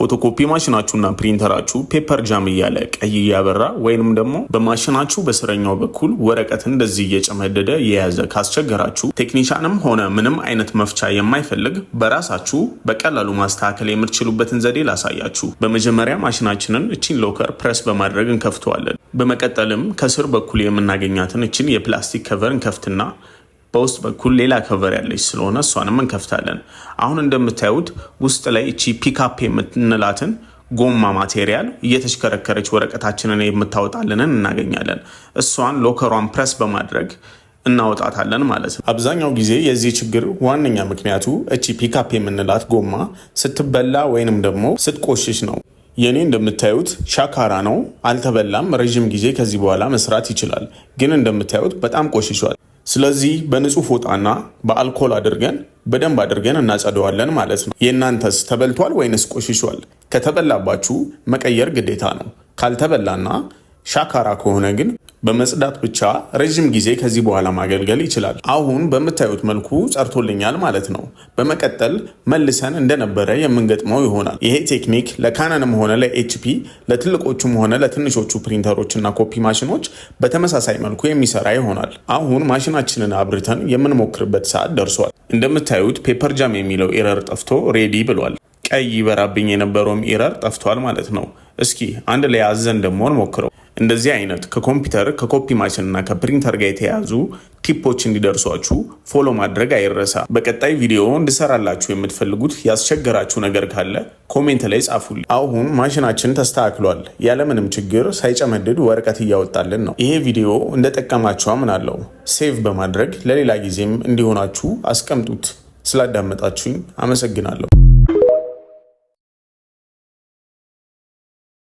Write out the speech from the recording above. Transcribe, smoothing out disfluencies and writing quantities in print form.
ፎቶኮፒ ማሽናችሁና printer ኣችሁ paper jam እያለ ቀይ እያበራ ወይንም ደግሞ በማሽናችሁ በስረኛው በኩል ወረቀት እንደዚህ እየጨመደደ የያዘ ካስቸገራችሁ፣ ቴክኒሻንም ሆነ ምንም አይነት መፍቻ የማይፈልግ በራሳችሁ በቀላሉ ማስተካከል የምትችሉበትን ዘዴ ላሳያችሁ። በመጀመሪያ ማሽናችንን እቺን locker press በማድረግ እንከፍተዋለን። በመቀጠልም ከስር በኩል የምናገኛትን እችን የፕላስቲክ cover እንከፍትና በውስጥ በኩል ሌላ cover ያለች ስለሆነ እሷንም እንከፍታለን። አሁን እንደምታዩት ውስጥ ላይ እቺ ፒካፕ የምንላትን ጎማ material እየተሽከረከረች ወረቀታችንን የምታወጣልንን እናገኛለን። እሷን locker ሯን press በማድረግ እናወጣታለን ማለት ነው። አብዛኛው ጊዜ የዚህ ችግር ዋነኛ ምክንያቱ እቺ ፒካፕ የምንላት ጎማ ስትበላ ወይንም ደግሞ ስትቆሽሽ ነው። የኔ እንደምታዩት ሻካራ ነው፣ አልተበላም። ረዥም ጊዜ ከዚህ በኋላ መስራት ይችላል። ግን እንደምታዩት በጣም ቆሽሿል። ስለዚህ በንጹህ ፎጣና በአልኮል አድርገን በደንብ አድርገን እናጸደዋለን ማለት ነው። የእናንተስ ተበልቷል ወይንስ ቆሽሿል? ከተበላባችሁ መቀየር ግዴታ ነው። ካልተበላና ሻካራ ከሆነ ግን በመጽዳት ብቻ ረዥም ጊዜ ከዚህ በኋላ ማገልገል ይችላል። አሁን በምታዩት መልኩ ጸድቶልኛል ማለት ነው። በመቀጠል መልሰን እንደነበረ የምንገጥመው ይሆናል። ይሄ ቴክኒክ ለካነንም ሆነ ለኤችፒ፣ ለትልቆቹም ሆነ ለትንሾቹ ፕሪንተሮች እና ኮፒ ማሽኖች በተመሳሳይ መልኩ የሚሰራ ይሆናል። አሁን ማሽናችንን አብርተን የምንሞክርበት ሰዓት ደርሷል። እንደምታዩት paper jam የሚለው error ጠፍቶ ready ብሏል። ቀይ ይበራብኝ የነበረውም error ጠፍቷል ማለት ነው። እስኪ አንድ ላይ አዘን ደግሞ እንሞክረው። እንደዚህ አይነት ከኮምፒውተር፣ ከኮፒ ማሽን እና ከፕሪንተር ጋር የተያያዙ tip ኦች እንዲደርሷችሁ follow ማድረግ አይረሳ። በቀጣይ ቪዲዮ እንድሰራላችሁ የምትፈልጉት ያስቸገራችሁ ነገር ካለ comment ላይ ጻፉልኝ። አሁን ማሽናችን ተስተካክሏል። ያለምንም ችግር ሳይጨመድድ ወረቀት እያወጣልን ነው። ይሄ ቪዲዮ እንደጠቀማችሁ አምናለሁ። Save በማድረግ ለሌላ ጊዜም እንዲሆናችሁ አስቀምጡት። ስላዳመጣችሁኝ አመሰግናለሁ።